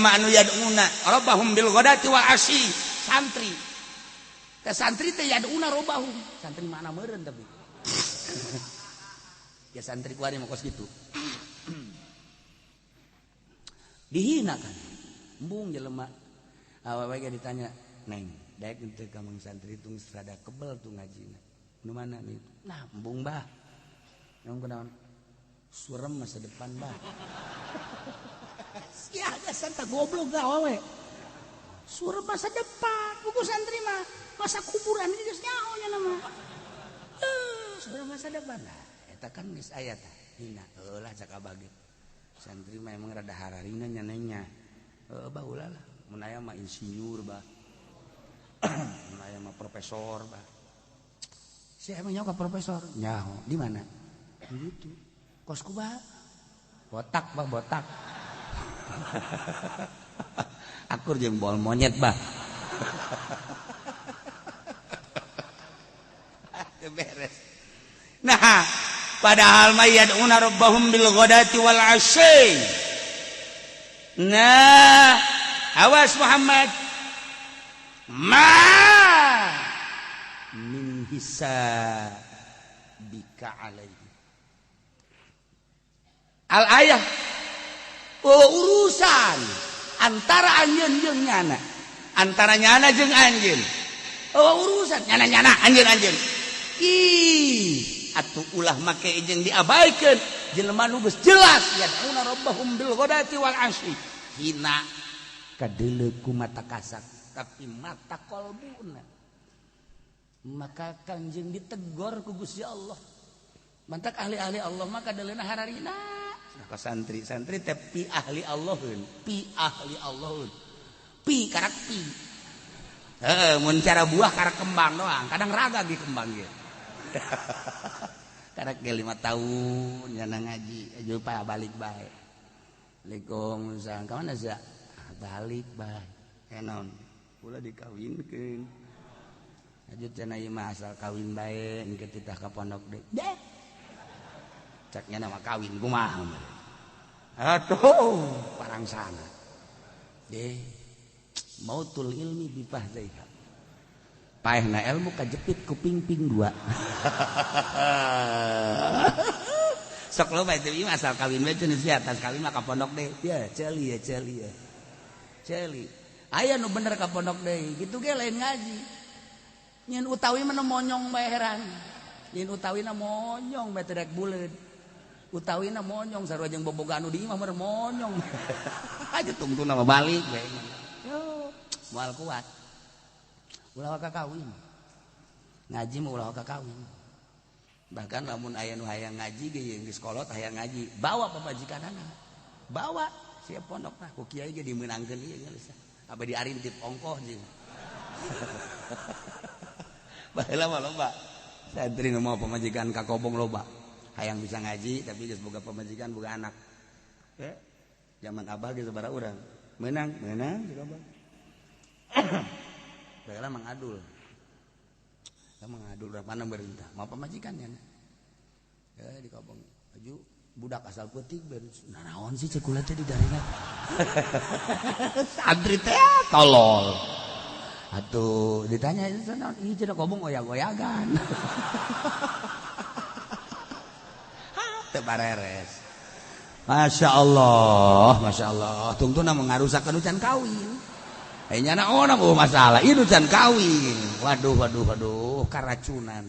jelema anu yad'una rabbahum bil ghadati wal asyi, santri. Teh santri teh yad'una rabbahum. Santri mana meureun tapi. Ya santri kuari mah kos kitu. Dihina kan. Embung jelema. Awewe ge ditanya, "Neng, daek teu ka mang santri tung rada kebel tuh ngajina." Nu mana nih? Nah, embung bah. Emang kunaon? Surem masa depan bah. Ya dasar tak goblok gak awewe. Surem masa depan, buku santri mah masa kuburan geus nyaho nya nama. Surem masa depan. Nah, eta kan geus aya tah. Hina heulah cak abah ge. Santri mah emang rada hararina nya nengnya. Heuh bah ulah lah. Mun aya mah insinyur bah. Mun aya mah profesor bah. Si emang nyaho ka profesor? Nyaho. Di mana? Di ditu. Kos kumaha? Botak bah, botak. Akur jeung bol monyet bah. Beres. Nah, padahal mah yad'una rabbahum bil ghadati wal 'asyi. Nah, awas Muhammad. Ma min hisabika alaihi. Al ayah oh, urusan antara anjeun jeung nyana, antara nyana jeung anjeun. Oh, urusan nyana-nyana anjeun-anjeun. Ih, atuh ulah make jeung diabaikeun jelema nu geus jelas yad'una rabbahum bil ghadati wal 'asyi. Hina kadeuleu ku mata kasak tapi mata kolbuna. Maka kanjeng ditegor ku Gusti Allah. Mantak ahli-ahli Allah maka kadeleuna hararina. Ka santri-santri teh pi ahli Allahun, pi ahli Allahun. Pi karak pi. Heeh, mun cara buah karak kembang doang, kadang raga ge kembang ge. Karak ge 5 tahun nyana ngaji, aja pa balik bae. Waalaikumsalam. Ka mana sia? Balik bae. Naon? Ulah dikawinkeun. Aja cenah ieu mah asal kawin bae engke titah ka pondok deui. Deh. Caknya nama kawin kumaha. Aduh, parang sana. Deh, mautul ilmi bifahzaiha. Paehna ilmu kajepit ku pingping dua. Sok loba itu ieu asal kawin we cenah sia, tas kawin mah ka pondok deui. Ya, ceuli ya, ceuli ya. Ceuli. Aya nu bener ka pondok deui, kitu ge lain ngaji. Nyin utawi mah monyong bae heran. Nyin utawina monyong bae teu rek buleud. Utawina monyong sarua jeung boboga anu di imah mah monyong. Aja tungtuna mah balik bae. Yo, moal kuat. Ulah waka kawin. Ngaji mah ulah waka kawin. Bahkan lamun aya nu hayang ngaji ge jeung geus kolot hayang ngaji, bawa pamajikanana. Bawa sia pondok tah ku kiai ge dimeunangkeun ieu geus. Abah diarintip ongkoh jeung. Baheula mah loba. Santri nu mau pamajikan ka kobong loba. Hayang bisa ngaji tapi geus boga pamajikan boga anak. Zaman abah geus sabaraha urang. Meunang, meunang di kobong. Baheula mangadul. Mangadul urang mana merintah, mau pamajikannya. Ya di kobong. Aju budak asal peuting beres. Nah naon sih cek kula teh di darina. Santri teh tolol. Atuh ditanya itu naon? Ih cenah kobong oyag-oyagan. Teu bareres. Masya Allah, Masya Allah. Tungtuna mengarusakeun can kawin. Nyana oh masalah, ieu can kawin. Waduh, waduh, waduh, karacunan.